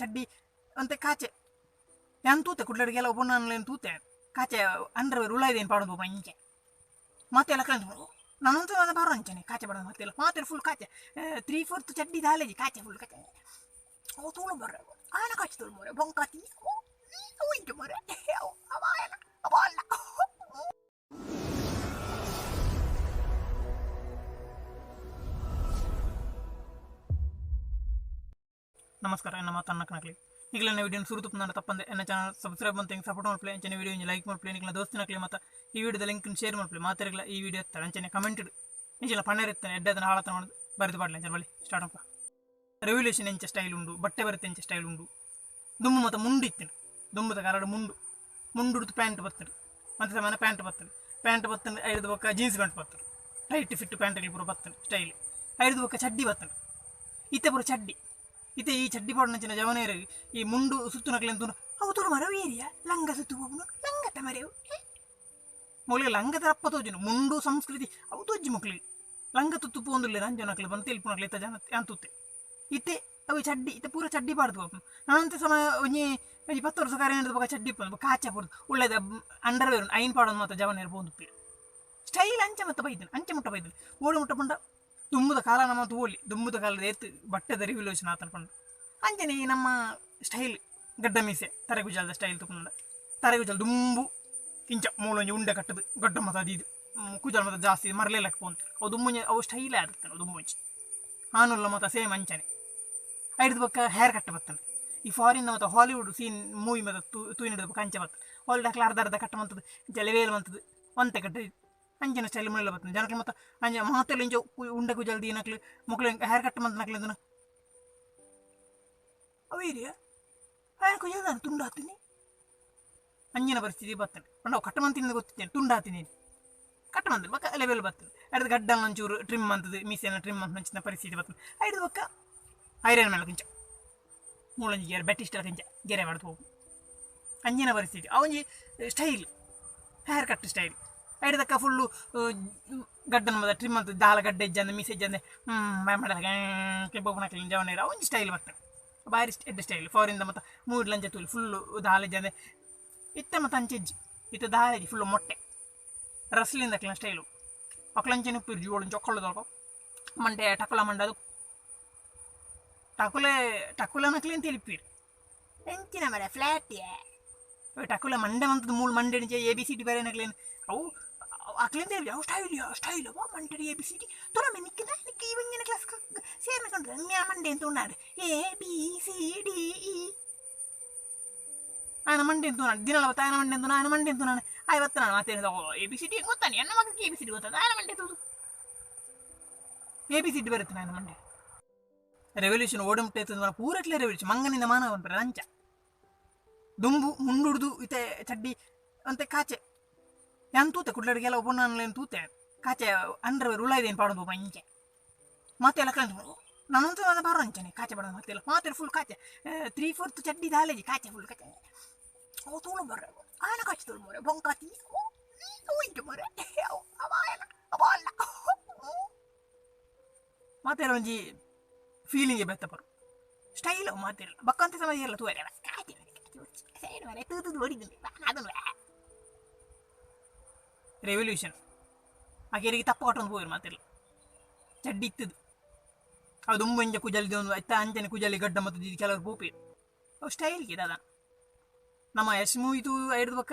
ಚಡ್ಡಿ ಅಂತೆ ಕಾಚೆ ಯಾನ್ ತೂತೆ ಕುಡ್ಲಡಿಗೆಲ್ಲ ಒಬ್ಬೊಣ್ಣನ್ಲೇನು ತೂತೆ ಕಾಚೆ ಅಂಡರ್ವೇರ್ ಉಳ್ಳಾಯ್ದೇನು ಪಾಡೋದು ಇಂಚೆ ಮಾತೆಲ್ಲ ಕಳೆದು ನಾನಂತೂ ಅದು ಬಾರೋ ಅಂಚನೆ ಕಾಚೆ ಬರೋದು ಮಾತೆಲ್ಲ ಮಾತೆಲ್ಲ ಫುಲ್ ಕಾಚೆ 3/4 ಚಡ್ಡಿ ದಾಲೇಜಿ ಕಾಚೆ ಫುಲ್ ಕಾಚೆ ಅವು ತೋಳು ಬರ್ರೆ ಆನ ಕಾಚೆ ತೋಳು ಮೊರೆ ಬೊಂಕಾತಿ ಅವು ಇಂಚೆ ಮೊರೆ ಅವ ಅವ ಅಲ್ಲ. ನಮಸ್ಕಾರ, ಎನ್ನ ಮಾತನ್ನ ಕಣಕ್ಲಿ ಈಗಲೇ ವಿಡಿಯೋ ಸುರು ತುಪ್ಪ ತಪ್ಪಂದೆ ಎನ್ನ ಚಾನಲ್ ಸಬ್ಸ್ಕ್ರೈಬ್ ಅಂತ ಸಪೋರ್ಟ್ ಮಾಡ್ಪ್ಲೆ ಅಂಚನೆ ವಿಡಿಯೋ ಲೈಕ್ ಮಾಡ್ಪ್ಲೆ ನಿಕ್ಲ ದೋಸ್ತಿನಕ್ಲಿ ಮತ್ತು ಈ ವಿಡಿಯೋದ ಲಿಂಕ್ ಶೇರ್ ಮಾಡ್ಪ್ಲೆ ಮಾತಾಡಲ್ಲ ಈ ವಿಡಿಯೋ ಇರ್ತಾರೆ ಅಂಚನೆ ಕಮೆಂಟ್ ಇಡು ಇಂಚೆಲ್ಲ ಪಣ್ಣರ್ ಇರ್ತಾನೆ ಎಡ್ಡೆ ಹಾಳತ್ತ ಮಾಡೋದು ಬರೆದು ಪಾಡ್ಲೆ ಅಂಚನೆ ಬಳಿ ಸ್ಟಾರ್ಟ್ ಅಪ್ಪ. ರೆವಲ್ಯೂಷನ್ ಎಂಚ ಸ್ಟೈಲ್ ಉಂಡು, ಬಟ್ಟೆ ಬರುತ್ತೆ ಎಂಚ ಸ್ಟೈಲ್ ಉಂಡು, ದುಮ್ಮು ಮತ್ತು ಮುಂಡು ಇತ್ತು, ದುಮ್ಮದ ಕರಡು ಮುಂಡು ಮುಂಡು ಉಡ್ದು ಪ್ಯಾಂಟ್ ಬರ್ತದೆ, ಮತ್ತೆ ಸಮಾನ ಪ್ಯಾಂಟ್ ಬರ್ತದೆ, ಪ್ಯಾಂಟ್ ಬರ್ತದೆ ಐದು ಬೊಕ್ಕ ಜೀನ್ಸ್ ಪ್ಯಾಂಟ್ ಬರ್ತದೆ, ಟೈಟ್ ಫಿಟ್ ಪ್ಯಾಂಟ್ಗಳು ಪೂರ ಬರ್ತದೆ ಸ್ಟೈಲ್, ಐದು ಬೊಕ್ಕ ಚಡ್ಡಿ ಬರ್ತದೆ, ಇತ್ತೆ ಪೂರ ಚಡ್ಡಿ ಇತ್ತೆ ಈ ಚಡ್ಡಿ ಪಾಡನಂಚಿನ ಜವನೇರು ಈ ಮುಂಡು ಸುತ್ತು ನಕ್ಲೆ ಅಂತ ಅವು ತುಳು ಮರವು ಏರಿಯಾ ಲಂಗ ಸುತ್ತು ಹೋಗುನು ಲಂಗತ ಮರೆವು ಮೊಗಲಿಗೆ ಲಂಗ ತರಪ್ಪ ತೋಜುನು ಮುಂಡು ಸಂಸ್ಕೃತಿ ಅವು ತೋಜಿ ಮಕ್ಳಿಗೆ ಲಂಗ ತುತ್ತು ಪೋಂದುಲ್ಲೆ ನಂಜನಕ್ಲೆ ಬಂದು ತೆಲ್ಪುನಕ್ಲೆ ಇತ್ತ ಜನ ಅಂತುತ್ತೆ ಇತ್ತೆ ಅವು ಚಡ್ಡಿ ಇತ್ತೆ ಪೂರ ಚಡ್ಡಿ ಪಾಡ್ದು ಹೋಗ್ನು. ನಾನಂತೆ ಸಮಯ ಒಂಜಿ ಒಂಜಿ 10 ವರ್ಷ ಕಾರ್ಯ ಬೊಕ ಚಡ್ಡಿ ಪೋಂದು ಕಾಚೆ ಪೋದು ಒಳ್ಳೆದ ಅಂಡರ್ವೇರ್ ಐನ್ ಪಾಡೋದು ಮಾತ್ರ ಜವನೇರು ಪೋಂದು ಸ್ಟೈಲ್ ಅಂಚೆ ಮತ್ತೆ ಬೈದನು ಅಂಚೆ ಮುಟ್ಟ ಬೈದನು ಓಡಿ ಮುಟ್ಟ ಪಂಡ ದುಮ್ಮದ ಕಾಲ ನಮ್ಮ ತೋಲಿ ದುಮ್ಮದ ಕಾಲದ ಏತ್ ಬಟ್ಟೆದ ರಿವಲ್ಯೂಷನ್ ಆತನ ಪಂಡ ಅಂಚನೆ ನಮ್ಮ ಸ್ಟೈಲ್ ಗಡ್ಡ ಮೀಸೆ ತರೆಗುಜಾಲದ ಸ್ಟೈಲ್ ತಗೊಂಡ ತರೆಗುಜಾಲ ದುಂಬು ಇಂಚ ಮೂಲೊಂಜಿ ಉಂಡೆ ಕಟ್ಟದು ಗಡ್ಡ ಮತ್ತು ಅದು ಇದು ಕುಜಾಲ ಮತ್ತು ಜಾಸ್ತಿ ಮರಲೇಲಕ್ಕೆ ಪೋಂತ ಅವು ದುಮ್ಮುಂಜೆ ಅವು ಸ್ಟೈಲೇ ಆದಿತ್ತಾನೆ ದುಮ್ಮುಂಚಿ ಆನುಲ್ಲ ಮತ್ತು ಸೇಮ್ ಅಂಚನೆ ಐದು ಬೊಕ್ಕ ಹೇರ್ ಕಟ್ ಬತ್ತಾನೆ ಈ ಫಾರಿನ್ ಮತ್ತು ಹಾಲಿವುಡ್ ಸೀನ್ ಮೂವಿ ಮತ್ತು ತೂಯಿನ ಬೊಕ್ಕ ಅಂಚೆ ಬರ್ತದೆ ಹಾಲಿವುಡ್ ಹಾಕಿ ಅರ್ಧ ಅರ್ಧ ಕಟ್ಟ ಮಂತದ್ದು ಜಲವೇಲ್ ಮಂತದ್ದು ಒಂತೆ ಕಟ್ಟ ಅಂಚಿನ ಸ್ಟೈಲ್ ಮುಳ್ಳ ಬರ್ತದೆ ಜನಕ್ಕೆ ಮತ್ತು ಅಂಚೆ ಮಾತೆಲ್ಲ ಇಂಚ ಉಂಡೆ ಕುಜಾಲ ದೀನಕ್ಲು ಮಕ್ಕಳು ಹೇರ್ ಕಟ್ ಮಂತ ನಕ್ಲು ಅದನ್ನು ಅವೇರಿಯ ಹೇರ್ ಕುಜಾಲ ತುಂಡು ಹಾಕ್ತೀನಿ ಅಂಜಿನ ಪರಿಸ್ಥಿತಿ ಬರ್ತದೆ ನಾವು ಕಟ್ ಮಂತಿಂದ ಗೊತ್ತಿದ್ದೇನೆ ತುಂಡು ಹಾಕ್ತೀನಿ ಕಟ್ ಮಂತದೆ ಬೊಕ್ಕ ಲೆವೆಲ್ ಬರ್ತದೆ ಐದು ಗಡ್ಡಲ್ ಒಂಚೂರು ಟ್ರಿಮ್ ಅಂತದ್ದು ಮೀಸೆನ ಟ್ರಿಮ್ ಅಂತ ಮಂಚಿನ ಪರಿಸ್ಥಿತಿ ಬರ್ತದೆ ಐದು ಬೊಕ್ಕ ಐರನ್ ಮೇಲೆ ಕಿಂಚ ಮೂಲಂಜಿ ಗೆರೆ ಬೆಟ್ಟಿಸ್ಟಲ್ ಕಿಂಚ ಗೆರೆ ಮಾಡ್ತು ಹೋಗು ಅಂಜಿನ ಪರಿಸ್ಥಿತಿ ಅವೊಂಜಿ ಸ್ಟೈಲ್ ಹೇರ್ ಕಟ್ ಸ್ಟೈಲ್ ಐದಕ್ಕ ಫುಲ್ಲು ಗಡ್ಡನ ಮದ ಟ್ರಿಮ್ ಅಂತ ದಾಲ ಗಡ್ಡೆ ಇಜ್ಜಂದೆ ಮೀಸೆ ಇಜ್ಜಂದೆ ಮಾಡಲ್ಲ ಕೆಬ್ಬೊಬ್ಬನ ಜವನ ಅವೊಂಜಿ ಸ್ಟೈಲ್ ಬರ್ತದೆ ಬಾರಿ ಎಡ್ಡೆ ಸ್ಟೈಲ್ ಫಾರಿನ್ದ ಮತ್ತು ಮೂರು ಲಂಚ ತೂಲಿ ಫುಲ್ಲು ದಾಲ ಇಜ್ಜಂದೆ ಇತ್ತ ಮತ್ತು ಅಂಚೆಜ್ಜಿ ಇತ್ತ ದಾಲಜಿ ಫುಲ್ಲು ಮೊಟ್ಟೆ ರಸ್ಲಿಂದ ಅಕ್ಲ ಸ್ಟೈಲು ಅಕ್ಲಂಚೆನ ಪಿರ್ಜು ಒಳಂಚ ಚೊಕ್ಕಳ್ಳದೊಳಗ ಮಂಡೆ ಟಕುಲ ಮಂಡದು ಟಕುಲೆ ಟಕುಲನಕ್ಲಿ ಅಂತ ತಿಳಿಪೀರು ಎಂಚಿನ ಮರ ಫ್ಲಾಟ್ ಟಕುಲ ಮಂಡೆ ಮಂತದ್ದು ಮೂಳು ಮಂಡೆ ಎ ಬಿ ಸಿ ಡಿ ಬೇರೆ ನಕ್ಲೇನು ಅವು ಅಕ್ಲಿಂದ ಹೇಳಿ ಅವು ಸ್ಟೈಲ್ ಸ್ಟೈಲ್ ಅವ ಮಂಟಡಿ ಎ ಬಿ ಸಿ ಡಿ ತುರ ನಿಕ್ಕಿನ ನಿಕ್ಕ ಇವಂಗಿನ ಕ್ಲಾಸ್ ಸೇರ್ನಕೊಂಡ್ರೆ ಮ್ಯಾ ಮಂಡೆ ಅಂತ ಉನ್ನಾಡು ಎ ಬಿ ಸಿ ಡಿ E ఆయన ಮಂಡೆ ಅಂತ ದಿನಲ ఆయన ಮಂಡೆ ಅಂತ ఆయన ಮಂಡೆ ಅಂತ ನಾನು ಆಯ್ವತ್ತು ನಾನು ಮಾತೇನಿದೆ ಎ ಬಿ ಸಿ ಡಿ ಗೊತ್ತಾನೆ ನನ್ನ ಮಗಕ್ಕೆ ಎ ಬಿ ಸಿ ಡಿ ಗೊತ್ತಾದ ఆయన ಮಂಡೆ ತೂದು ಎ ಬಿ ಸಿ ಡಿ ಬರುತ್ತೆ ఆయన ಮಂಡೆ ರೆವಲ್ಯೂಷನ್ ಓಡಂಟೆ ಪೂರಟ್ಲೆ ರೆವಲ್ಯೂಷನ್ ಮಂಗನಿಂದ ಮಾನವ ಅಂತಾರೆ ಅಂಚ ದುಂಬು ಮುಂಡುಡ್ದು ಇತ್ತೆ ಚಡ್ಡಿ ಅಂತೆ ಕಾಚೆ ಯಾನ್ ತೂತೆ ಕುಡ್ಲಡಿಗೆಲ್ಲ ಒಬ್ಬೊಣ್ಣನ್ಲೇನು ತೂತೆ ಕಾಚೆ ಅಂಡರ್ವೇರ್ ಉಳ್ಳಾಯ್ದೇನು ಪಾಡೋದು ಇಂಚೆ ಮಾತೆಲ್ಲ ಕಳೆದು ನಾನಂತೂ ಅದು ಬಾರೋ ಅಂಚನೆ ಕಾಚೆ ಬರೋದು ಮಾತೆಲ್ಲ ಮಾತೆಲ್ಲ ಫುಲ್ ಕಾಚೆ 3/4 ಚಡ್ಡಿ ದಾಲೇಜಿ ಕಾಚೆ ಫುಲ್ ಕಾಚೆ ಅವು ತೋಳು ಬರ್ರೆ ಆನ ಕಾಚೆ ತೋಳು ಮೊರೆ ಬೊಂಕಾತಿ ಅವು ಇಂಚೆ ಮೊರೆ ಅವ ಅವ ಅಲ್ಲ ಮಾತೆಲ್ಲ ಒಂಜಿ ಫೀಲಿಂಗ್ ಬೆತ್ತ ಬರು ಸ್ಟೈಲ್ ಮಾತೆಲ್ಲ ಬಕ್ಕಂತ ಸಮಯ ಎಲ್ಲ ತೂರೆ ಕಾಚೆ ಸೈಡ್ ಮರೆ ತೂದು ಹೊಡಿದ್ದು ಅದನ್ನು ರೆವಲ್ಯೂಷನ್ ಆಕೆರಿಗೆ ತಪ್ಪು ಕಟ್ಟೊಂದು ಹೋಗಿರು ಮಾತಿಲ್ಲ ಚಡ್ಡಿ ಇತ್ತದು ಅದು ದುಂಬಂಜ ಕುಜಲ್ದಿ ಒಂದು ಇತ್ತ ಅಂಚನೆ ಕುಜಲಿ ಗಡ್ಡ ಮತ್ತು ಇದು ಕೆಲವರು ಪೋಪಿ ಅವು ಸ್ಟೈಲ್ಗೆ ದಾದ ನಮ್ಮ ಯಶ್ ಮೂವಿ ತೂ ಹಿಡ್ದು ಬಕ್ಕ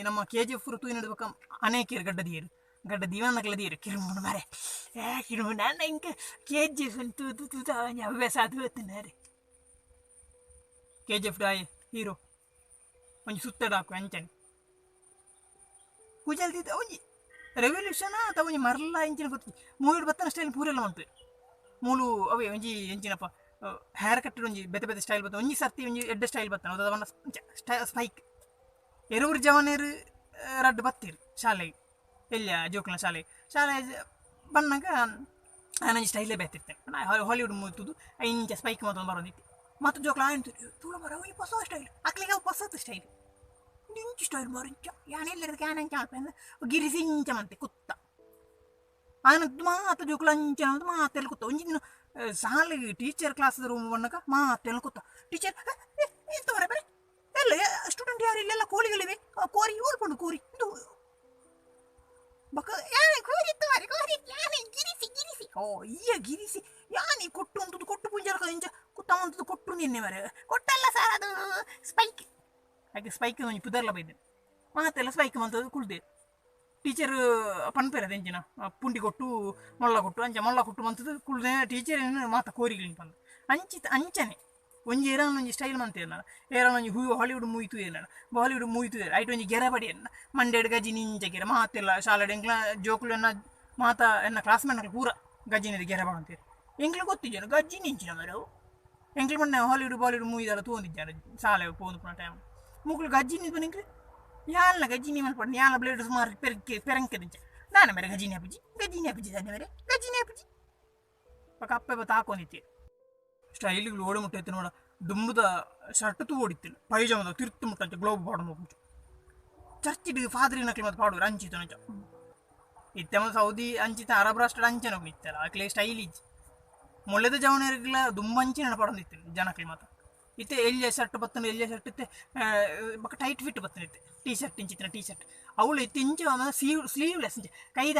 ನಮ್ಮ ಕೆ ಜಿ ಎಫ್ ತೂ ಹಿಡ್ದು ಬಕ್ಕ ಅನೇಕರು ಗಡ್ಡ ದೀರು ಗಡ್ಡ ದಿವಾನಕ್ಲ ದೀರು ಕಿರುಮುಂಡು ಮಾರೆ ಏ ಕಿರುಮುಂಡು ಅಣ್ಣ ಇಂಕ ಕೆ ಜಿ ಎಫ್ ತೂ ತೂ ತೂ ಹವ್ಯಾಸ ಅದು ಹೊತ್ತಿನಾರೆ ಕೆ ಜಿ ಎಫ್ ಡಾಯ್ ಹೀರೋ ಒಂಜಿ ಸುತ್ತಡಾಕು ಅಂಚನೆ ಕುಜಲ್ದಿ ಒಂಜಿ ರೆವಲ್ಯೂಷನ್ ಅಥವಾ ಒಂಜಿ ಮರಲ ಇಂಚಿನ ಗೊತ್ತು ಮೂವಿಡ್ ಬತ್ತನ ಸ್ಟೈಲ್ ಪೂರೆಲ್ಲ ಉಂಟು ಮೂಲು ಅವೇ ಒಂಜಿ ಎಂಚಿನಪ್ಪ ಹೇರ್ ಕಟ್ ಒಂಜಿ ಬೇತೆ ಬೇತೆ ಸ್ಟೈಲ್ ಬತ್ತ ಒಂಜಿ ಸರ್ತಿ ಒಂಜಿ ಎಡ್ಡೆ ಸ್ಟೈಲ್ ಬತ್ತನ ಅದು ಸ್ಪೈಕ್ ಎರೂರು ಜವನೇರು ರಡ್ಡು ಬತ್ತೀರು ಶಾಲೆಗೆ ಎಲ್ಲ ಜೋಕ್ಲ ಶಾಲೆ ಶಾಲೆ ಬನ್ನಾಗ ಆನಂಜಿ ಸ್ಟೈಲೇ ಬೇತಿರ್ತೇನೆ ಹಾಲಿವುಡ್ ಮೂವಿ ಇಂಚ ಸ್ಪೈಕ್ ಮಾತ್ರ ಬರೋದಿತ್ತು ಮತ್ತು ಜೋಕ್ಲ ಆಯ್ತು ತುಳ ಬರೋ ಒಂಜಿ ಹೊಸ ಸ್ಟೈಲ್ ಅಕ್ಲಿಗೆ ಹೊಸದು ಸ್ಟೈಲ್ ಇಂಚು ಸ್ಟೈಲ್ ಮರಿಂಚ ಯಾನೆಲ್ಲದಕ್ಕೆ ಆನಂಚ ಗಿರಿಸಿ ಇಂಚ ಮಂತೆ ಕುತ್ತ ಆನ ಮಾತ ಜೋಕುಲು ಅಂಚ ಮಾತೆಲ್ಲ ಕುತ್ತ ಒಂಜಿ ದಿನ ಸಾಲೆಗ್ ಟೀಚರ್ ಕ್ಲಾಸ್ ರೂಮ್ ಬನ್ನಗ ಮಾತೆಲ್ಲ ಕುತ್ತ ಟೀಚರ್ ಕೊಟ್ಟು ನಿನ್ನೆ ಮರೆ ಕೊಟ್ಟಲ್ಲ ಸರ್ ಅದು ಸ್ಪೈಕ್ ಹಾಗೆ ಸ್ಪೈಕ್ ಒಂಜಿ ಪುದರ್ಲ ಬೈದೆ ಮಾತೆಲ್ಲ ಸ್ಪೈಕ್ ಮಂತದ್ದು ಕುಳ್ದೆ ಟೀಚರ್ ಪನ್ಪೇರ ಎಂಚಿನ ಪುಂಡಿ ಕೊಟ್ಟು ಮೊಲ್ಲ ಕೊಟ್ಟು ಅಂಚ ಮೊಲ್ಲ ಕೊಟ್ಟು ಮಂತದ್ದು ಕುಳ್ದೆ ಟೀಚರ್ ಮಾತ ಕೋರಿಗಳು ಪಂದು ಅಂಚಿತ ಅಂಚನೆ ಒಂಜಿ ಏರಾನ್ ಒಂಜಿ ಸ್ಟೈಲ್ ಮಂತೇನ ಏರಾನ್ ಒಂಜಿ ಹೂ ಹಾಲಿವುಡ್ ಮೂವಿ ತೂಯೇನ ಬಾಲಿವುಡ್ ಮೂವಿ ತೂಯೇರ ಐಟ್ ಒಂಜಿ ಗೆರೆ ಬಡಿಯನ್ನ ಮಂಡೇಡ್ ಗಜಿ ನಿಂಚ ಗೆರೆ ಮಾತೆಲ್ಲ ಶಾಲೆಡ್ ಎಂಕ್ಲ ಜೋಕುಲು ಎನ್ನ ಮಾತ ಎನ್ನ ಕ್ಲಾಸ್ಮೇಟ್ ಪೂರ ಗಜಿನಿದ ಗೆರೆ ಬಾಡಂತೀರಿ ಎಂಕ್ಲ ಗೊತ್ತಿಜ್ಜಾನ ಗಜ್ಜಿ ನಿಂಚಿನ ಮರವು ಎಂಕ್ಲ ಮೊನ್ನೆ ಹಾಲಿವುಡ್ ಬಾಲಿವುಡ್ ಮೂವಿ ಇದೆಲ್ಲ ತೂಂದಿದ್ದಾನೆ ಶಾಲೆ ಪೋಂದು ಪುನ ಟೈಮ್ ಮುಕ್ಳು ಗಜ್ಜಿ ನಿಂತು ಎಂಕ್ಲು ಯಾಲ್ನ ಗಜ್ಜಿನಿ ಮಲ್ಪಂಡು ಯಾಲ ಬ್ಲೇಡ್ ಸುಮಾರು ಪೆರ್ಕೆ ಪೆರಂಕೆ ದಿಂಚ ನಾನ ಮೇರೆ ಗಜಿನಿ ಅಪ್ಪುಜಿ ಗಜಿನಿ ಅಪ್ಪುಜಿ ದಾನೆ ಮೇರೆ ಗಜಿನಿ ಅಪ್ಪುಜಿ ಪಕ್ಕ ಅಪ್ಪೆ ತಾಕೊಂಡಿತ್ತಿ ಸ್ಟೈಲ್ಗಳು ಓಡಿ ಮುಟ್ಟೈತೆ ನೋಡ ದುಂಬುದ ಶರ್ಟ್ ತೂ ಓಡಿತ್ತಿಲ್ಲ ಪೈಜಾಮದ ತಿರ್ತು ಮುಟ್ಟಂಚ ಗ್ಲೋಬ್ ಪಾಡು ಮುಂಚೆ ಚರ್ಚಿಡ್ ಫಾದರಿನ ಮತ್ತೆ ಪಾಡುವರು ಅಂಚಿತ್ತು ನಂಚ ಇತ್ತೆ ಸೌದಿ ಅಂಚಿತ ಅರಬ್ ರಾಷ್ಟ್ರ ಅಂಚನ ಇತ್ತಲ್ಲ ಆಕ್ಲೆ ಸ್ಟೈಲ್ ಇಜ್ಜಿ ಮೊಳ್ಳೆದ ಜವನರಿಗೆಲ್ಲ ದುಂಬ ಅಂಚಿನ ಪಾಡೊಂದಿತ್ತು ಜನಕ್ಲೆ ಮಾತ್ರ ಇತ್ತೆ ಎಲ್ಯ ಶರ್ಟ್ ಬತ್ತನ ಎಲ್ಯ ಶರ್ಟ್ ಇತ್ತೆ ಬೊಕ ಟೈಟ್ ಫಿಟ್ ಬತ್ತನ ಇತ್ತೆ ಟೀ ಶರ್ಟ್ ಇಂಚಿತ್ತಿನ ಟೀ ಶರ್ಟ್ ಅವಳು ಇತ್ತೆ ಇಂಚ ಸ್ಲೀವ್ಲೆಸ್ ಇಂಚ ಕೈದ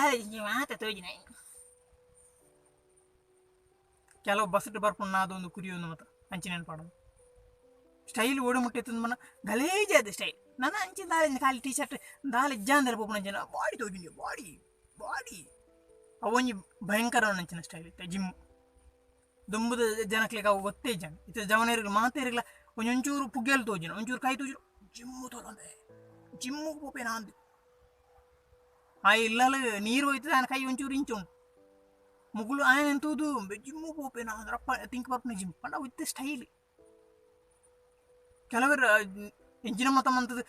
ಮಾತ ತೋಜಿನ ಕೆಲವು ಬಸ್ಟ್ ಬರ್ಪುಂಡು ನಾದೊಂದು ಕುರಿಯೊಂದು ಮಾತ ಅಂಚಿನ ಪಾಡೊಂದು ಸ್ಟೈಲ್ ಓಡಿ ಮುಟ್ಟೆತ್ತಂದು ಮನ ಗಲೇಜ್ ಅದು ಸ್ಟೈಲ್ ನನ್ನ ಅಂಚಿನ ದಾಲೆ ಖಾಲಿ ಟೀ ಶರ್ಟ್ ದಾಲೆ ಇಜ್ಜಾಂದರೆ ಪೋಪುನ ಅಂಚಿನ ಬಾಡಿ ತೋಜುಂಡಿ ಬಾಡಿ ಬಾಡಿ ಅವೊಂಜಿ ಭಯಂಕರ ಅಂಚಿನ ಸ್ಟೈಲ್ ಇತ್ತೆ ಜಿಮ್ ದುಂಬುದ ಜನಕ್ಲೆಗ್ ಅವು ಗೊತ್ತೇ ಇಜ್ಜಾಂಡ್ ಇತ್ತೆ ಜವನೆರ್ಗ್ ಮಾತೆರ್ಗ್ಲ ಒಂಜೊಂಚೂರು ಪುಗ್ಗೆಲ್ ತೋಜುನ ಒಂಚೂರು ಕೈ ತೋಜುನ ಜಿಮ್ಮು ತೋಲೊಂದೆ ಜಿಮ್ಮುಗು ಪೋಪೇನ ಅಂದ್ ಆ ಇಲ್ಲಲ್ ನೀರು ಹೋಯ್ತದೆ ಆಯನ ಕೈ ಒಂಚೂರು ಇಂಚು ಉಂಟು ಮುಗುಲು ಆಯನ ತೂದು ಜಿಮ್ಮು ಪೋಪೇನ ಅಂದ್ರೆ ಅಪ್ಪ ತಿಂಕ್ ಪರ್ಪುನ ಜಿಮ್ ಪಂಡ ಅವು ಇತ್ತೆ ಸ್ಟೈಲ್ ಕೆಲವರು ಎಂಚಿನ ಮತ ಮಂತದ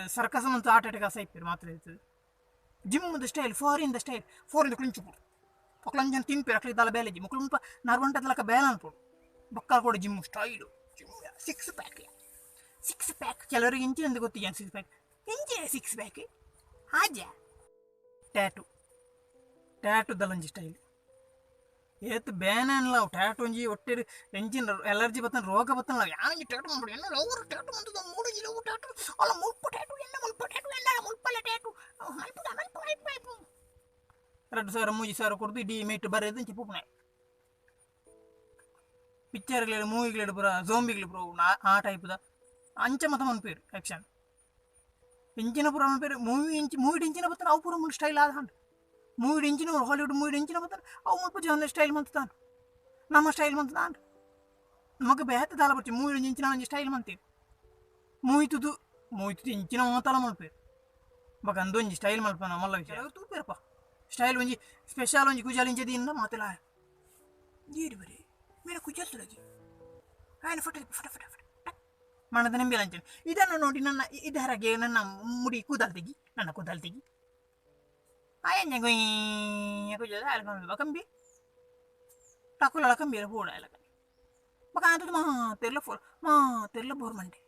ಸರ್ಕಸ್ ಮಂತ ಆಟ ಆಟಕ್ಕೆ ಆಸೆ ಮಾತ್ರ ಇರ್ತದೆ ಜಿಮ್ಮದ style foreign the style foreign ಕ್ಲಿಂಚು ಪೋಡು ಅಕ್ಲು ಅಂಚನೆ ತಿನ್ಪೇರು ಅಕ್ಲಿಗೆ ದಾಲ ಬೇಲೆ ಇಜ್ಜಿ ಮುಕ್ಲು ಮುಲ್ಪ ನರ್ವಂಟದ ಬೇಲೆ ಅನ್ಪೋಡು ಬೊಕ್ಕ ಕೂಡ gym style gym six pack six pack ಕೆಲವರಿಗೆ ಇಂಚಿನ ಅಂತ ಗೊತ್ತಿಲ್ಲ ಸಿಕ್ಸ್ ಪ್ಯಾಕ್ ಇಂಚೆ ಸಿಕ್ಸ್ ಪ್ಯಾಕ್ ಹಾಜ ಟ್ಯಾಟು ಟ್ಯಾಟು ದಲಂಜಿ ಸ್ಟೈಲ್ ಏತ್ ಬೇನನ್ಲ ಅವು ಟ್ಯಾಟು ಒಂಜಿ ಒಟ್ಟೆ ಎಂಜಿನ್ ಎಲರ್ಜಿ ಬತ್ತನ ರೋಗ ಬತ್ತನ ಯಾನಂಜಿ ಟ್ಯಾಟು ಮಾಡ್ಬಿಡು ಎನ್ನ ಲವ್ರು ಟ್ಯಾಟು ಮಂತದ ಮೂಡಂಜಿ ಲವ್ ಟ್ಯಾಟು ಅಲ್ಲ ಮುಲ್ಪ ಟ್ಯಾಟು ಎನ್ನ ಮುಲ್ಪ ಟ್ಯಾಟು ಎನ್ನ ಮುಲ್ಪಲ ಟ್ಯಾಟು ಮಲ್ಪುಗ ಮಲ್ಪ ಮಲ್ಪ ಮಲ್ಪ 2000 3000 ಕೊಡ್ದು ಇಡೀ ಮೇಟ್ ಬರೆದು ಇಂಚ ಪೋಪುನೆ ಪಿಕ್ಚರ್ಗಳು ಮೂವಿಗಳು ಪೂರ ಝೋಂಬಿಗಳು ಪೂರ ಆ ಟೈಪ್ದ ಅಂಚ ಮತ ಮನ್ಪೇರು ಆ್ಯಕ್ಷನ್ ಇಂಚಿನ ಪೂರ ಮನ್ಪೇರು ಮೂವಿ ಇಂಚಿ ಮೂವಿ ಇಂಚಿನ ಬತ್ತನ ಅವು ಪೂರ ಮುಲ್ ಸ್ಟೈಲ್ ಆದ ಹಂಡು ಮೂವಿ ಇಂಚಿನ ಹಾಲಿವುಡ್ ಮೂವಿ ಇಂಚಿನ ಬತ್ತನ ಅವು ಮುಲ್ಪ ಜನ ಸ್ಟೈಲ್ ಮಂತಾನು ನಮ್ಮ ಸ್ಟೈಲ್ ಮಂತಾನು ನಮಗೆ ಬೇತೆ ದಾಲ ಬರ್ತೀವಿ ಮೂವಿ ಇಂಚಿನ ಒಂಜಿ ಸ್ಟೈಲ್ ಮಂತೀವಿ ಮೂವಿ ತುದು ಮೂವಿ ತುದು ಇಂಚಿನ ಮಾತಲ ಮಲ್ಪೇರು ಬೊಕ ಅಂದೊಂಜಿ ಸ್ಟೈಲ್ ಮಲ್ಪನ ಮಲ್ಲ ವಿಷಯ ತೂಪೇರಪ್ಪ ಸ್ಟೈಲ್ ಒಂಜಿ ಸ್ಪೆಷಲ್ ಒಂಜಿ ಕುಜಾಲ್ ಇಂಚ ದೀನ ಮಾತೆಲ ನೀರು ಬರೀ ಮೇರೆ ಕುಜಲ್ ತುಲಗಿ ఆయన ಫೋಟೋ ಫೋಟೋ ಫೋಟೋ ಫೋಟೋ ಮಣದ ನಂಬಿಲ್ಲ ಅಂಚನೆ ಇದನ್ನು ನೋಡಿ ನನ್ನ ಇದರಾಗೆ ನನ್ನ ಮುಡಿ ಕೂದಲು ತೆಗಿ ನನ್ನ ಕೂದಲು ತೆಗಿ ಆಯಂಜ ಗೊಯ್ ಕುಜಲ್ ಆಯ್ಲ ಕಂಬಿ ಟಕುಲ ಕಂಬಿ ಪೋಡ ಆಯ್ಲ ಬೊಕ ಅಂತದ್ದು ಮಾತೆರ್ಲ ಫೋರ್ ಮಾತೆರ್ಲ ಬೋರ್ ಮಂಡೆ